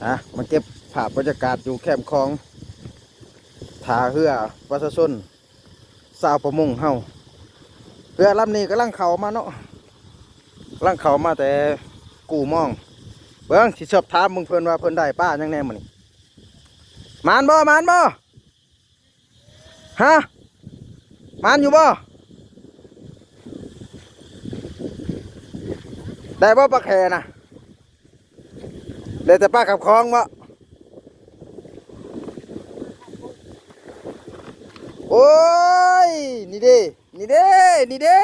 ອ່ະ ມາເກັບພາບບັນຍາກາດຢູ່ແຄມຂອງ ທ່າເຮືອປະຊາຊົນຊາວປະມົງເຮົາ. ເຮືອລຳນີ້ກຳລັງເຂົ້າມາເນາະ ກຳລັງເຂົ້າມາແຕ່ກູ່ມອງ. ເບິ່ງ ຊິສອບຖາມເບິ່ງເພິ່ນວ່າເພິ່ນໄດ້ປາຫຍັງແດ່ມື້ນີ້. ໝານບໍ່ ໝານບໍ່? ຮະ ໝານຢູ່ບໍ່? ໄດ້ບໍ່ປາແຂ່ນະ? ໄດ້ແຕ່ປາກັບຂອງບໍ? ໂອ້ຍ ນີ້ເດ້ ນີ້ເດ້ ນີ້ເດ້.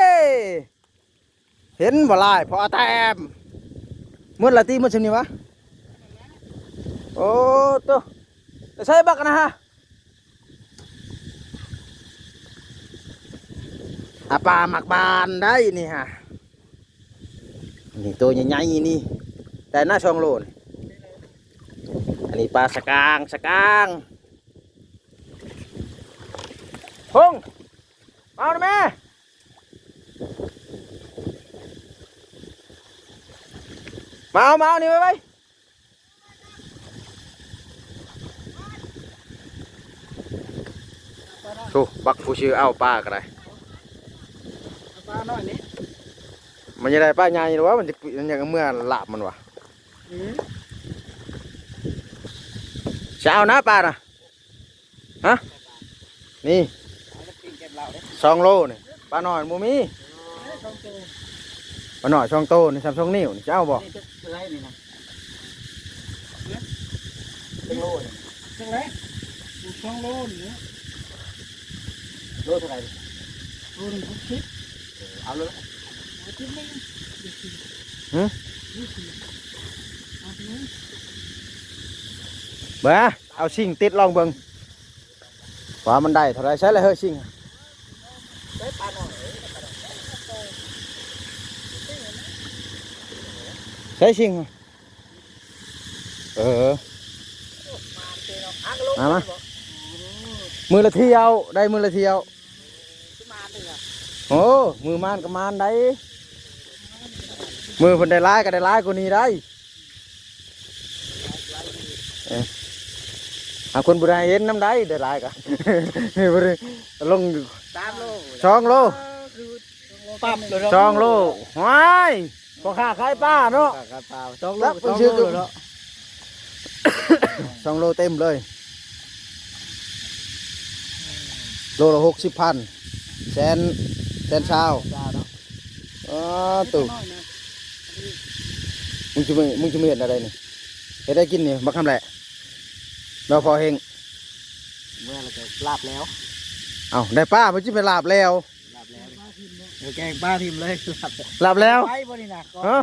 ເຫັນບໍ່ຫຼາຍພໍແຕ້ມ. ໝົດລະຕິ ໝົດຊ່ຳນີ້ຫວາ? ໂອ້ໂຕ ໄປໃສບັກນະຮະ? ອາ ປາໝາກບານໄດ໋ນີ້ຮະ. ນີ້ໂຕໃຫຍ່ໆນີ້ ໄດ້ນະສອງໂລນີ້. ອັນນີ້ປາສະກາງ ສະກາງ. ພົງ ມາເອົານີ້ແມ່. ມາເອົາ ມາເອົານີ້ໄວໆ. ໂທ້ ບັກຜູ້ຊື່ເອົາປາກໍໄດ້. ປານ້ອຍນີ້ ມັນຈະໄດ້ປາໃຫຍ່ຫຼືວ່າ ມັນຈະ ມັນຈະເມືອລາບມັນວະ? ອືມ ຊິເອົານະປານະ. ຮະ ນີ້ ສອງໂລນີ້ ປານ້ອຍບໍ່ມີ. ປານ້ອຍສອງໂຕນີ້ ສ່ຳສອງນິ້ວນີ້ ຈະເອົາບໍ່? ນີ້ເທົ່າໃດນີ້ນະ? ຮະ ຈັກໂລນີ້? ຈັກໂລ? ສອງໂລນີ້ນະ. ໂລເທົ່າໃດ? ໂລໜຶ່ງຫົກສິບ. ເອີ ເອົາເລີຍ ເອົາສິບໜຶ່ງ. ຫຶ? ເບິ່ງ ເອົາຊິງຕິດລອງເບິ່ງ ວ່າມັນໄດ້ເທົ່າໃດ. ໃຊ້ລະເຮີຊິງ ໃຊ້ຊິງ. ເອີ ມາ ມາ ມື້ລະທ່ຽວ ໄດ້ມື້ລະທ່ຽວ. ໂອ້ ມື້ມານກໍມານໄດ໋ ມື້ເພິ່ນໄດ້ຫຼາຍກໍໄດ້ຫຼາຍກວ່ານີ້ໄດ໋. ເອີ ຫາຄົນບໍ່ໄດ້ເຫັນນຳໄດ໋ ໄດ້ຫຼາຍກໍ ນີ້ບໍ່ໄດ້ລົງ ສາມໂລ ສອງໂລ ປັບເລີຍ ສອງໂລ. ຫວາຍ ພໍ່ຄ້າຂາຍປາເນາະ ພໍ່ຄ້າຂາຍປາ ສອງໂລ ສອງໂລເນາະ ສອງໂລເຕັມເລີຍ. ໂລລະຫົກສິບພັນ ແສນ ແສນຊາວ ຊາວເນາະ. ອ້າ ໂຕ ນ້ອຍນະ ມຶງຊິມາ ມຶງຊິມາເຮັດແນວໃດນີ້? ເຮັດໄດ້ກິນນີ້ ບັກຄຳແຫຼະ ແລ້ວພໍເຮັງ ເມື່ອແລ້ວກໍລາບແລ້ວ. ເອົ້າ ໄດ້ປາ ມັນຊິໄປລາບແລ້ວ ລາບແລ້ວ ເອີ ແກງປາຖິ້ມເລີຍ ລາບແລ້ວ ໄປບໍ່ນີ້ນະ ຮະ?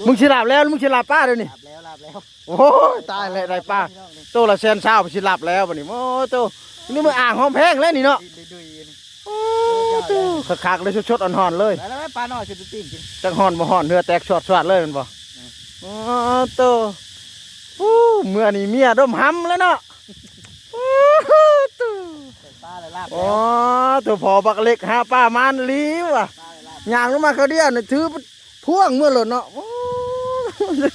ມຶງຊິລາບແລ້ວ ມຶງຊິລາບປາດຽວນີ້? ລາບແລ້ວ ລາບແລ້ວ. ໂອ້ຍ ຕາຍແລ້ວ ໄດ້ປາໂຕລະແສນຊາວ ຊິລາບແລ້ວບັດນີ້. ໂອ້ໂຕ ນີ້ມັນອ່າງຫອມແພງແລ້ວນີ້ເນາະ. ໂອ້ໂຕ ຄັກໆເລີຍ ສົດໆ ຮ້ອນໆເລີຍ. ໄປໆ ປານ້ອຍຊິໄປປີ້ງກິນ ຈັກຮ້ອນບໍ່ຮ້ອນ ເຫື່ອແຕກຊວດໆເລີຍແມ່ນບໍ່? ເອີ ໂອ້ໂຕ ໂອ້ ເມື່ອນີ້ເມຍດົມຫຳແລ້ວເນາະ. ໂອ້ໂຕ ໄດ້ປາແລ້ວລາບແລ້ວ. ໂອ້ໂຕ ພໍ່ບັກເລັກຫາປາມານອີ່ຫຼີວ່າ ປາແລ້ວລາບ ຍ່າງລົງມາຄາວດຽວນີ້ຖືພວງເມືອໂລດເນາະ. ໂອ້ ຮອດແລ້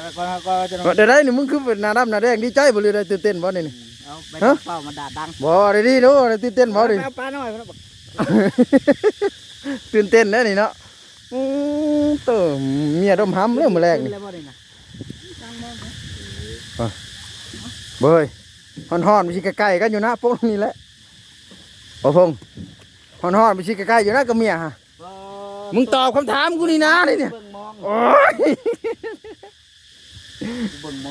ວກ່ອນ ຮອດກ່ອນ ຈະ ດຽວໃດນີ້ ມຶງຄືເປັນໜ້າດຳໜ້າແດງ ດີໃຈບໍ່ ຫຼືໄດ້ຕື່ນເຕັ້ນບໍ່ນີ້? ອືມ ເອົາໄປ ຮະ? ເຝົ້າມັນດາດດັງ ບໍ່ໄດ້ດີເນາະ ໄດ້ຕື່ນເຕັ້ນບໍ່ນີ້? ເອົາປານ້ອຍ ຕື່ນເຕັ້ນແລ້ວນີ້ເນາະ. ອືມ ໂຕ ເມຍດົມຫຳເລີຍມື້ແລງນີ້. ເບິ່ງ ຮ້ອນໆ ມັນຊິໃກ້ໆກັນຢູ່ນະ ປົກນີ້ແຫຼະ ບໍ່ພົງ ຮ້ອນໆ ມັນຊິໃກ້ໆຢູ່ນະກັບເມຍຫະ. ບໍ່ ມຶງຕອບຄຳຖາມກູນີ້ນະ ນີ້ ເບິ່ງມອງ ໂອ້ຍ ເບິ່ງມອງ